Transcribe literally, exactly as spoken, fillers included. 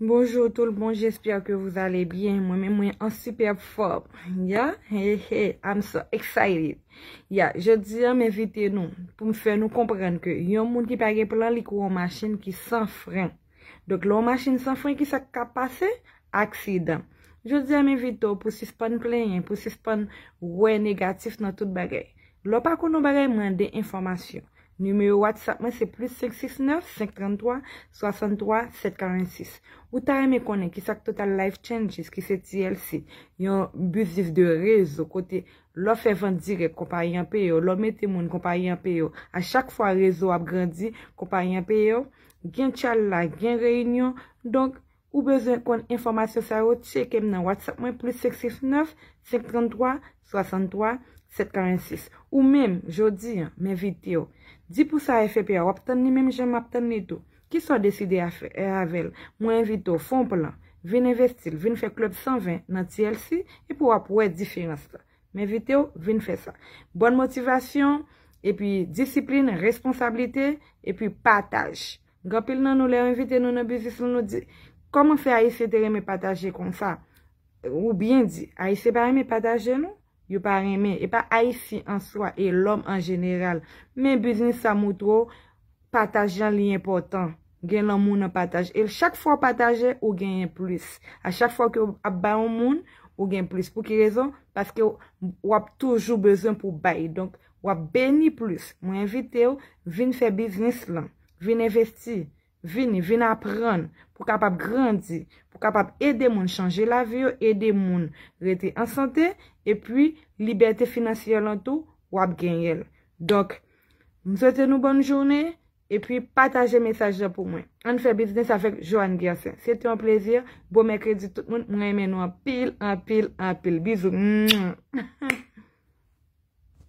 Bonjour tout le monde, j'espère que vous allez bien. Mwen menm mwen an sipèb fòm. Yeah, hey, hey, I'm so excited. Yeah, jodi a m envite nou pou m fè nou konprann ke yon moun ki pa gen plan li kou yon machin ki san fren. Donk lè yon machin san fren, ki sa k ka pase? Aksidan. Jodi a m envite w pou sispann plenyen, pou sispann wè negatif nan tout bagay. Lè w pa konn yon bagay, mande enfòmasyon. Nimewo WhatsApp mwen se plis senk sis nèf, senk trant twa, swasann twa, sèt karant sis. Ou ta renmen konnen ki sa k Total Life Changes, ki se T L C, yon biznis de rezo kote lè w fè vant dirèk, konpayi an peye w, lè w mete moun, konpayi an peye w. A chak fwa rezo ap grandi, konpayi an peye w. Gen tchallah, gen reyinyon. Donk, ou bezwen konn enfòmasyon sa yo, tcheke m nan WhatsApp mwen, plis senk sis nèf, senk trant twa, swasann twa, sèt karant sis. Ou menm, jodi a, m envite w. Di pou sa F P A, w ap tann li menm jan m ap tann li tou. Ki sa w deside a fè, e, avè l? Mwen envite w, fè yon plan. Vin envesti l, vin fè klèb san ven nan T L C, epi w ap wè diferans la. M envite w, vin fè sa. Bòn motivasyon, epi disiplin, responsablite, epi pataj. Gen anpil nan nou, lè yo envite nou nan biznis nou, nou di, kòman fè Ayisyen te renmen pataje konsa? Ou byen di, Ayisyen pa renmen pataje, non. Yo pa renmen. E pa Ayisyen an swa, e lòm an jeneral. Men biznis sa moutre w, pataj lan li enpòtan. Gen lanmou nan pataj. E chak fwa w pataje, ou genyen plis. A chak fwa ke w ap bay yon moun, ou gen plis. Pou ki rezon? Paske w, w ap toujou bezwen pou bay. Donk, w ap beni plis. Mwen envite w, vin fè biznis lan. Vin envesti. Vini, vin aprann pou kapab grandi, pou kapab ede moun chanje lavi yo, ede moun rete an sante, epi libète finansyè lan tou, w ap genyen l. Donk, m swete nou bòn jounen, epi pataje mesaj lan pou mwen. Ann fè biznis avèk Joanne Gersin. Se te yon plezi. Bon mèkredi tout moun. Mwen renmen nou anpil, anpil, anpil. Bizou. Mwah.